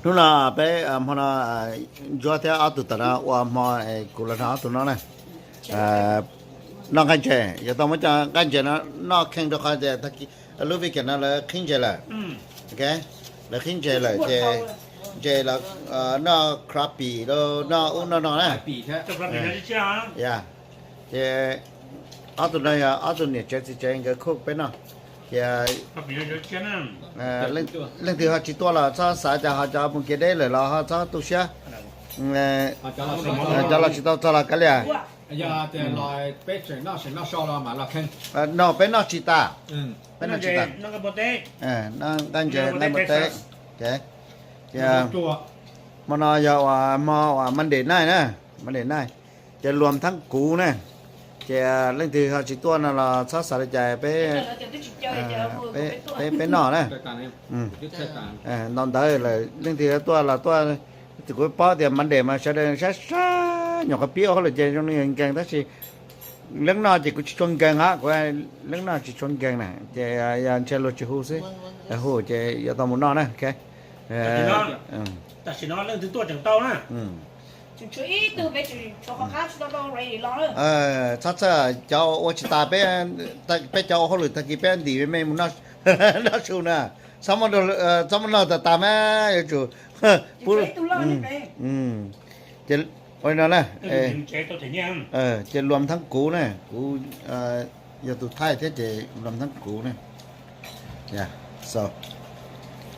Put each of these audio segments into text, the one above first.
Hnub no peb hmo no Ntsuab thiab ob tug tam no ua hmo, kuv los nrog ob tug no na. Noj nqaij ntses, yuav tau muab cov nqaij ntses no noj kheej rau qhov tias lub weekend no lawv qhib ntses lawm. Lawv qhib ntses lawm ces ntses los noj crappie los noj ub noj no na. Ya, ces ob tug no yog ob tug niam tsev txiv tsev nkawd cook peb noj. Ces leej twg ho tsis tuaj los txhob xav, cas ho cov mus kev deb lawm los ho txhob tu siab. Cov los tsis tau txog los kav liam. No peb noj tsis tas, peb noj tsis tas. Noj nqaij ntses nqaij npua teb. Ces hmo no yog uas hmo uas Monday night na, Monday night. Ces luam thab kuv na, ces leej twg ho tsis tuaj no los txhob xav li cas, peb, peb noj na. Ntau ntawd lawm leej twg tuaj los tuaj, kuv paub tias Monday mas sawv daws sab sab nyuam qhuav pib ua hauj lwm ces zoo li nkees tab sis leej no ces kuv tsis tshua nkees os, kuv leej no tsis tshua nkees na, ces yog ntshe luag tsis hu xwb, hu ces yuav tau mus noj na. Tam sim no leej twg tuaj tseem tau na. Txhob txhawj, cov ua tsis tas peb, peb cov ua hauj lwm tag kis peb ntim me me mus noj su na, txhob muab noj tas tas mas yuav tsum pub. Ces ua li no na, ces luam thab kuv na, kuv yog tus thaij thiab ces luam thab kuv na.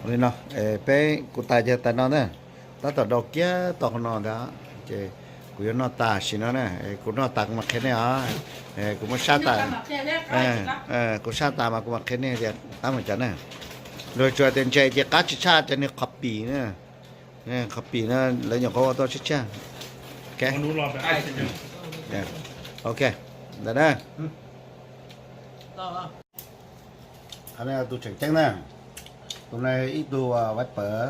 Ua li no, peb kuv tais ces tais no na, tab tom dau kiag tau qhov no ntag, ces kuv yuav noj tas sim no na, kuv noj tas kuv mam qhia nej os, kuv muab sab tas, kuv sab tas mas kuv mam qhia nej tias tab meeg cas na. Luag tsuas tias ntses ces qab tsis tshaj cov niag qhov pim na, qhov pim na lawv nyuam qhuav ua tau tshiab tshiab. Ok, ntawd na. Tus tseem ceeb na, tus no ib tug viper.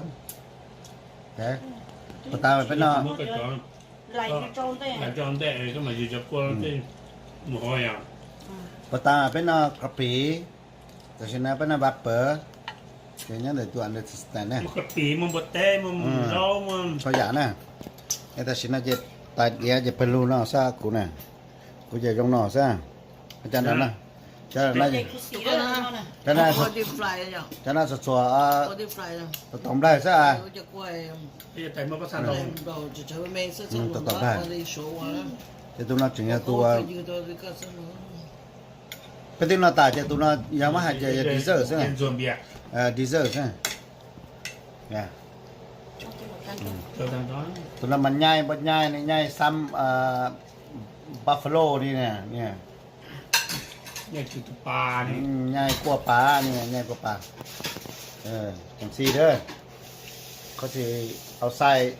Puas tas peb noj, puas tas peb noj cov pim, tam sim no peb noj viper, ces nyob ntawm tus understand na. Txhua yam na. Tam sim no ces tais diav ces pawg lug no xwb kuv na, kuv ces zoo no xwb. Cov no, cov no txhua txhua tau nplaig xwb. Tau nplaig. Ces tus no tseem yog tus peb twb noj tas ces tus no yog muab hais ces yog dessert xwb. Dessert xwb. Tus no mas nyaij npua nyaij ne, nyaij xab buffalo li ne. Nyaij kuaj pav ne, nyaij kuaj pav. Còn gì nữa, có gì outside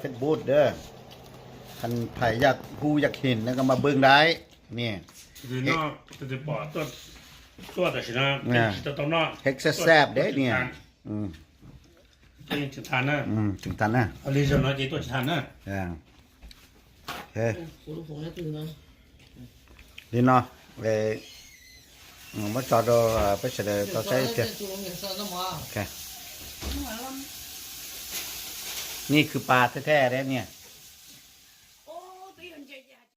Facebook nữa. Khanh phải giặt, hu giặt hình nó có mà bưng đấy. Nè. Hej xab xab đấy nè. Tseem tas na. Li no, muab tso rau peb sawv daws tau saib tiag. Ni khw pas thej thej deb niag.